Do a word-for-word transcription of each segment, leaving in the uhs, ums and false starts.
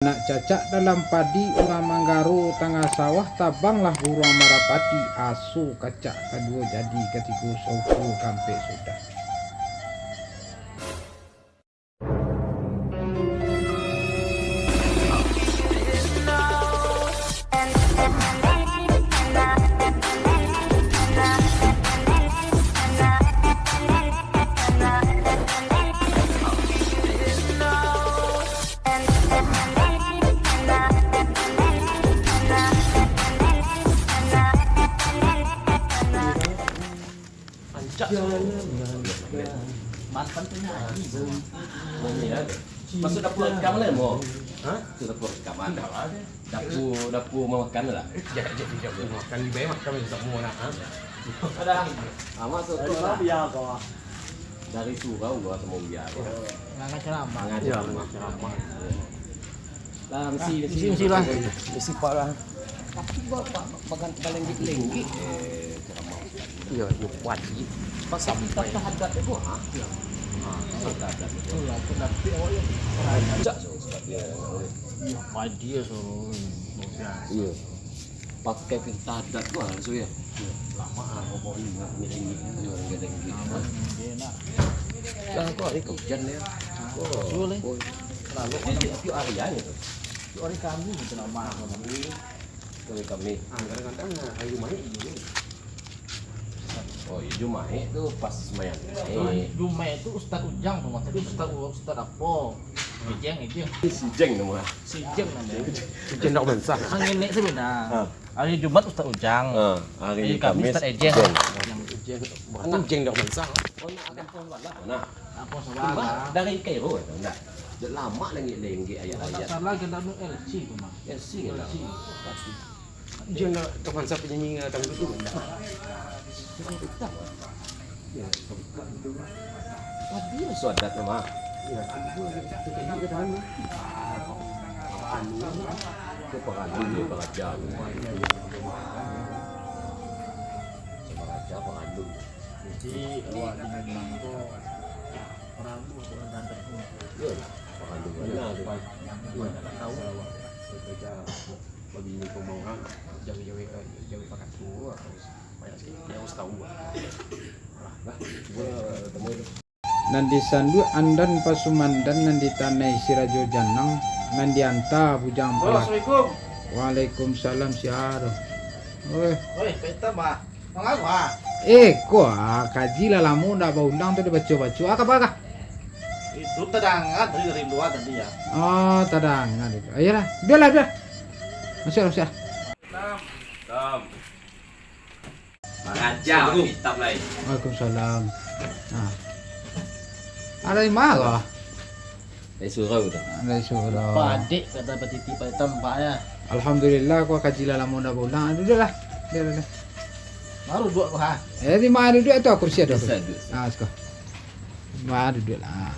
Nak cacak dalam padi urang manggaro tangah sawah, tabanglah buruang marapati, aso kacak kaduo jadi katigo, saukur kampek sudah. Rancak. Mas, kan tu nyanyi. Nyanyi, ya. Masuk dapur rekam lah, mo. Hah? Masuk dapur rekaman. Dapur, dapur mamakan lah. Eh, jangan, jangan, jangan makan di bawah, kami tak mau nak, ha? Ada. Ah, masuk tu lah. Dari surau gua sama Uya. Ngajar ceramah. Ngajar ceramah. Lah, misi, misi, misi lah. Misi pak lah. Tapi gua pak bagan balenggik-lenggik. Eh, ceramah. Iya, iya, wajib. Pas sampai. Kita terhadap itu, ha? Iya. Ha, terhadap itu. Iya, aku tapi awak yang. Rancak, so, sebab dia. Iya, padi ya, so. Iya. Pakai pita adat tu lah, so, ya. Iya. Lama ah, pokoknya ingat ni, ingat ni, orang gadang gitu. Lama, dia nak. Lah, kok hari hujan ya? Oh, boleh. Oh. Lalu orang tiap hari aja tu. Tiap hari kami gitu, lama aku nanti. Hari Kamis. Ah, kadang-kadang, ah, hari Jumaik dulu. Oh, iya, Jumaik tu pas sembahyang Jumaik. Jumaik tu Ustaz Ujang tu, Mas. Tapi Ustaz, Ustaz apa? Ejeng itu. Si Jeng nama. Si Jeng nama. Si Jeng dak mansah. Angin naik sebenarnya. Ha. Hari Jumat Ustaz Ujang. Ha, hari Kamis Ustaz Ejeng. Ujang. Ujang dak mansah. Oh, nak ada apa lah? Nah. Apa salah? Dari Kairo tu, ndak? Dah lama lenggik-lenggik ayat-ayat. Salah kan anu L C tu, Mas. L C kan? L C. Tapi Jan dak tahu siapa nyanyi, ah, dangdut tu, ndak? Jan dak tahu. Ya, bukan tu. Tadi lah so adat nama. Ya, itu lagi satu tadi kata anu. Anu, tu pengalu dia, pengaja. Pengaja, pengalu. Jadi, awak di Minang tu, peramu atau orang ganteng tu. Ya, pengalu mana tu? Ya, tak tahu. Kerja. Bagi ni kau mau orang, jawi-jawi, eh, jawi pakat tu, banyak sikit. Yang harus tahu. Lah, cuba temui tu. Nan disanduak andan pasumandan, nan ditanai si Rajo Janang, nan dianta bujang palak. Assalamualaikum. Waalaikumsalam, sia tu. Oi. Oi, Pak Itam, ah. Mangapa? Eh, ko, ah, kaji lah lamo ndak baundang tu dibaco-baco. Ah, kaba kah? Itu tadanga tadi dari lua tadi, ya. Oh, tadanga tu. Ayolah, bialah, biar. Masuk, masuk. Tam. Tam. Bang Raja, Assalamualaikum. Hitam lain. Waalaikumsalam. Nah. Ada di mana? Dari surau tu. Dari surau. Padek kata petiti pai tampak ya. Alhamdulillah, ko kaji lah lamo ndak baundang. Duduaklah. Duduak, duduak. Baru duduak ko, ha? Eh, di mana duduak tu? Kursi ada. Bisa, kursi. Bisa. Ah, siko. Wah, duduaklah.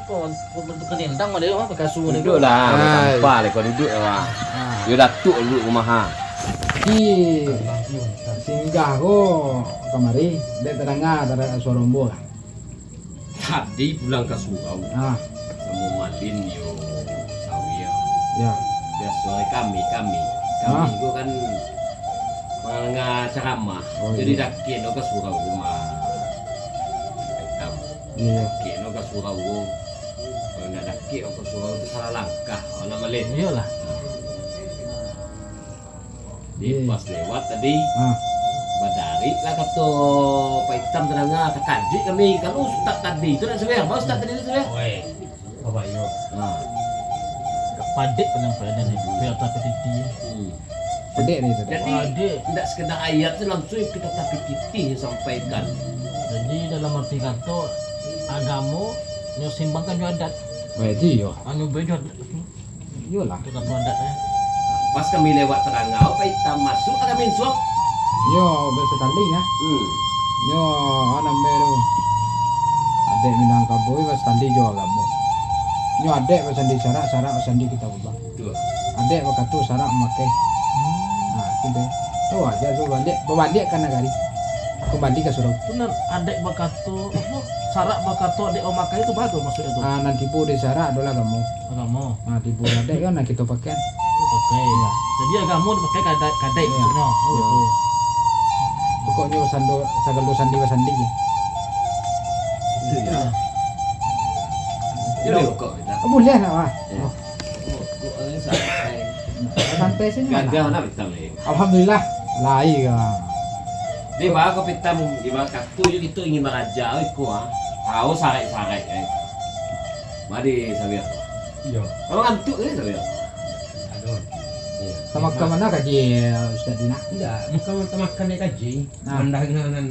Ko, ko bentuk kenendang mah dia, mah, kasua ni. Duduaklah, ah, tampak lah kau duduak lah. Ah. Yo, Datuk duduak rumah, ha. Di singgah ko kamari, dek tadanga, tadanga suaro ambo lah. Tadi pulang ka surau. Ah. Samo Malin yo Sawi yo. Ya. Biaso kami, kami. Kami, ah, ko kan mandanga caramah. Oh, jadi, iya, dakek lo ka surau rumah. Hitam. Iya. Dakek lo ka surau ko. Kalau ndak dakek lo ka surau tu salah langkah, anak Malin. Iyolah. Nah. Di, iya, pas lewat tadi, ah, badarik lah kato Pak Itam tadanga, takajuik kami. Kalau ustaz tadi tu nak sumbayang, ba ustaz tadi tu sumbayang? Oi, Bapak Yo. Ha. Padek penyampaian dari pihak petiti. Hmm. Padek ni tadi. Jadi, padek. Ndak sekedar ayat tu langsung kita tapikiti sampaikan. Jadi, dalam arti kato, agamo nyo seimbangkan jo adat. Oh, itu iyo. Anu, be jo adat. Iyolah. Itu kan produk, eh. Pas kami lewat tadanga, Pak Itam masuak ka kami suap. Yo, basatanding, ya. Hmm. Yo, anak baru. Adat Minangkabau basatanding jo agamo. Nyo adat basandi syarak, syarak basandi kitabullah. Betul. Adat bakato, syarak mamakai. Hmm. Nah, itu deh. Tu aja tu baliak, babaliak ka nagari. Kembali ka surau. Benar, adat bakato, apa? Sarak bakato dek urang makai tu, baa tu mukasuiknyo tu? Ah, nan tibo di sarak adolah agamo. Agamo. Ah, tibo di adaik kan, nan kito pakai. Oh, pakai. Iyo. Jadi agamo dipakai ka adaik, ka adaik Iyo. mukasuiknyo. Oh, Iyo. gitu. Pokoknyo sando, sagalo sandi basandi. Itu yo. Iyo. Iyo, kok kita. Oh, buliah nak, Wak? Iyo. Oh. Santai sajo. Gagah lah Pitam ni. Alhamdulillah. Lai ka. Di bawah ko Pitam, di bawah kaku je kito ingin maraja iko, ah. Tahu sarai-sarai, eh. Mari, Sabiah. Iyo. Kalau ngantuk ni, Sabiah. Aduh. Iyo. Sama ka mano kaji, Ustaz Dina? Indak, bukan makan-makan ni kaji. Nah. Mandangakan nan,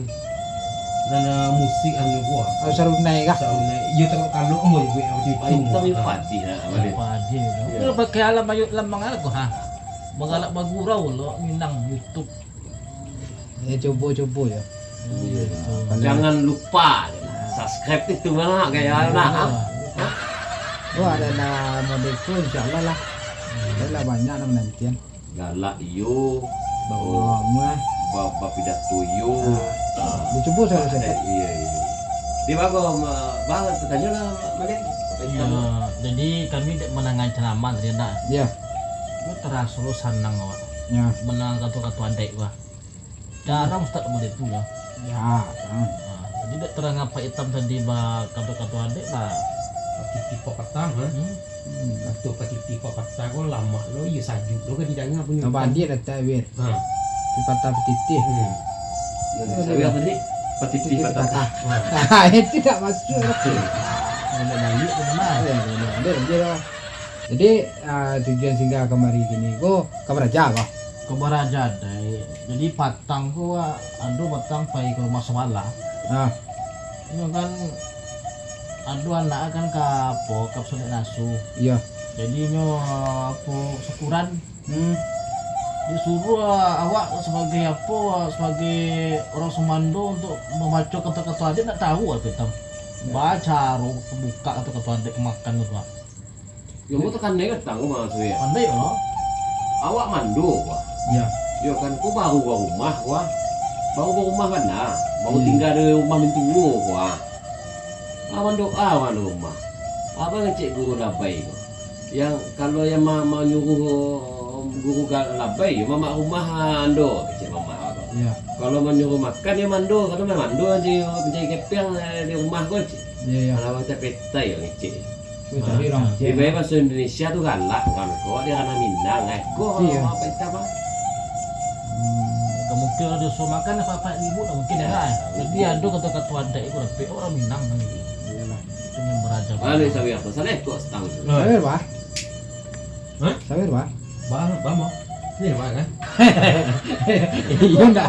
nan, ah, musik anu buah. Oh, sarunai kah? Sarunai. Iyo, taruh kalau ambo buek macam itu. Paling tahu Nah. padi lah, Iyo, Abang. padi tu. Iyo. Kalau pakai alam ayun lamang aku, ha. Bagalak bagurau lo, Minang YouTube. Ya, cubo-cubo ya. Iyo, tu. Kalau Jangan lupa subscribe itu mana gaya nak, ha? Oh, ada lah model tu, insya Allah lah. Ada lah banyak lah menantian. Galak iyo. Bak Oh. rumah-rumah. Ba-, bapidato iyo. Ah. Dicubo salah satu. Eh, iyo, iyo. Di bago, ma-, ba-, tatanyo lah, Malik. Iyo, jadi kami dek mandanga ceramah tadi, nak. Iyo. Itu taraso lo sanang awak. Iyo. Mandanga kato-kato adaik, wah. Jarang ustaz model tu, yo. Yo, jarang. Ha, jadi dek tarang Pak Itam tadi ba kato-kato adaik lah. Patiti papatah, ha? Hmm. Hmm. Kato patiti papatah ko lamak lo, iyo sajuk lo ka didanga punyo. Tambah dia dah tak, Win. Ha. Patah patiti. Hmm. Sabiah tadi, patiti patah. Patah. Ha. Itu tak masuk lah. Banyak balik tu memang. Iyo, banyak balik je lah. Jadi, ah, tujuan singgah kamari kini ko, ka baraja ko? Ka baraja, Dai. Jadi, patang ko, ah, ado patang pai ka rumah sabalah. Ah. Inyo kan ado anak kan ka apo, ka pasonek nasu. Iyo. Jadi, inyo, ah, apo, syukuran. Hmm. Disuruah, ah, awak sabagai apo, ah, sabagai urang sumando untuak mambaco kato-kato adaik, ndak tahu lah, Pitam. Iyo. Baa caro buka kato-kato adaik makan tu, Pak. Yo, ambo takanai ka tangah mangasuik. Pandai yo. Awak mando, wah. Yo. Yo kan, ko baru barumah, wah. Baru barumah bana. Baru Hmm. tingga di rumah mintuo, wah. Ah, mandoa, wah, di rumah. Abang ngecek guru labai ko. Yang, kalau yang ma-, manyuruh guru ga-, labai, yo mamak rumah ando, kecek mamak ko. Yo. Kalau manyuruh makan, yo mando. Kalau mando aja, yo, mancari kepeng, eh, di rumah ko, cek. Yo, yo. Kalau macam petai, yo, ngecek. Weh, tadi urang Aceh. Ibarat bahaso Indonesia tu galak urang ko, dia kana Minang, eh. Ko Iyo. Apa itu apa? Hmm. Mungkin ado suruah makan apa-apa ibu lah mungkin ya, kan? Jadi ado kato-kato adaik ko dapek urang Minang kan gitu. Iyolah. Itu yang baraja. Balik sawi apa? Salah ko setahun tu. Nah. Sabar, Bah. Hah? Sabar, Bah. Bang, bang, bang. Ni, Bang, kan? Iyo, ndak?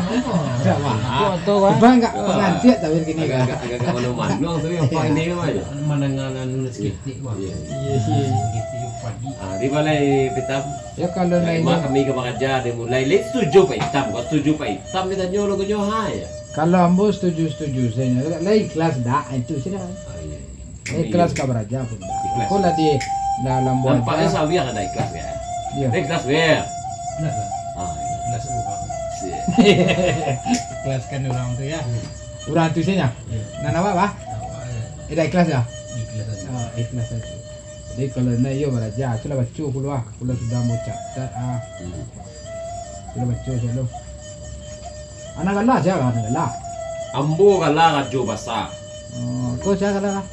Ndak, Bah. Itu atau, Bah? Bang, nggak pengantian, tapi gini, Agak, Bah. agak, agak, agak manuang-manuang, tapi apa ini, Bang? Manangan anu saketek, Bang. Iya. Iya, iya. Saketek padi. Ah, di balai Pitam. Ya, kalau Dari lain mak kami ka maraja, dia mulai. Lain setuju Pak Itam, kau setuju Pak Itam, dia tanya lo, kau jawab, ha, ya. Kalau ambo setuju-setuju sajo, lai ikhlas dak, itu sajo. Ah, iya, iya. Eh, ikhlas ka baraja pun. Ikhlas. Kok lah di dalam buah Nampaknya aja. Sawiah ada ikhlas ya? Iya. Eh, ikhlas, Wer. Ikhlas, Pak. Ah, iya. Ikhlas, Pak. Siap. Ikhlaskan orang tu ya. Urang tu sajo? Iya. Nan awak, Bah? Awak, ya. Eh, dah ikhlas ya? Ikhlas aja. Ah, ikhlas aja. Jadi, kalau nak iyo baraja, tu lah baco pulo ah. Pulo sudah mau catat ah. Hmm. Tu lah baco sajo. Anak gala sia lah, anak gala? Ambo gala Rajo Basa. Oh, ko sia gala lah?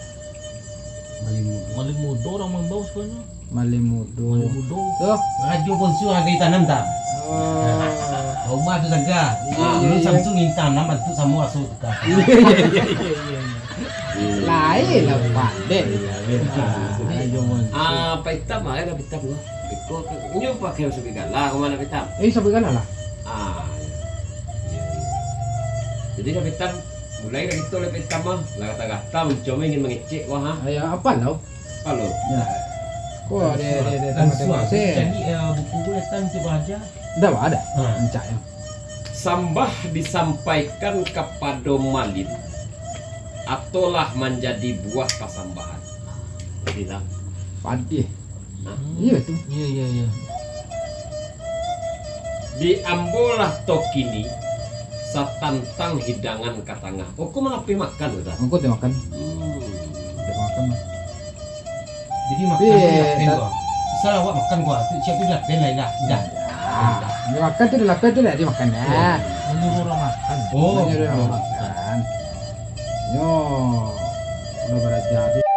Malin Mudo. Malin Mudo urang Mambau sebenarnya. Malin Mudo. Malin Mudo. Tu? Rajo Bonsu hargai tanam tak? Oh. Rumah tu saga. Iya, Ah. iya, Dulu iya. Samsung minta tanam bantu samo aso tukar. Iya, iya, iya, iya, iya. Lain lah, Pak. Dek. Iya, iya. Ah, Rajo Bonsu. Ah, Pak Itam lah, ada Pak Itam lah. Iko, inyo pakai sabigala, ka mano Pak Itam? Eh, sabigala lah. Ah, iya. Iya, iya. Jadi, Pak Itam, mulai dari tu lah Pak Itam mah. Lah gata-gata, mencoba ingin mengecek, wah, ha? Ayo, apa lo? Apa lo? Ya. Ko ada, ada, ada, Langsung tengok-tengok aku sih. Cari, eh, buku tu datang tu baca. Dah, ada. Ha. Rancak, ya. Sambah disampaikan kapado Malin, atolah manjadi buah pasambahan. Ngerti tak? Padih. Hah? Iya tu. Iya, iya, iya. Di ambo lah tokini, Satantang hidangan ka tangah. Oko mangapeh makan, Ustaz? Oko tu makan. Hmm. Oko makan. Jadi makan Iya, tu lapeh tak- gua. Misal awak makan gua, tu siap tu lapeh lah, dah. Dah. Ah, dia makan tu, dia lapeh tu lah dia makan dah. Menyuruh orang makan. Oh. Menyuruh orang makan. Nyo, udah baraja tu.